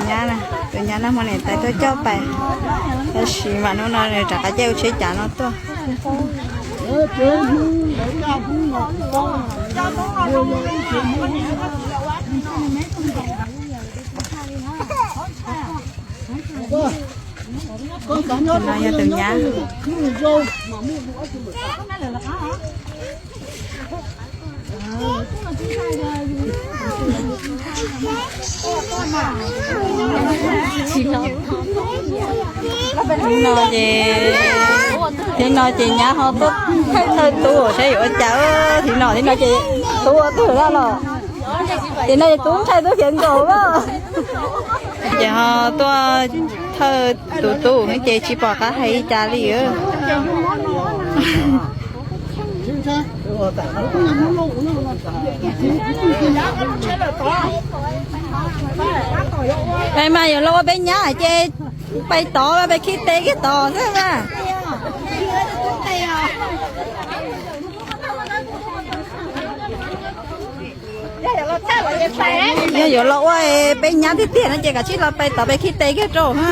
Nyab na, tus nyab nag hmo niam tais tuaj coj pais, tab sis mas hnub no nws rov qab caij ua tsheb cav no tuaj. No yog tus nyab. Thaum no ces, thaum no ces nyab ho tuaj thawj tub saib yuav ua cas. Thaum no, thaum no ces tub ua twg dab los, thaum no ces tub ntshai tub khiav nkaus lawm. Ces ho tuaj thawj tus tub ces tsis pom qab hais li cas li. Peb mas yuav los ua peb nyab ces pais tod, pais khib tes kiag tod xwb mas. Yog yuav los ua peb nyab tiag tiag no ces kav tsij los pais tod, pais khib tes kiag rau na.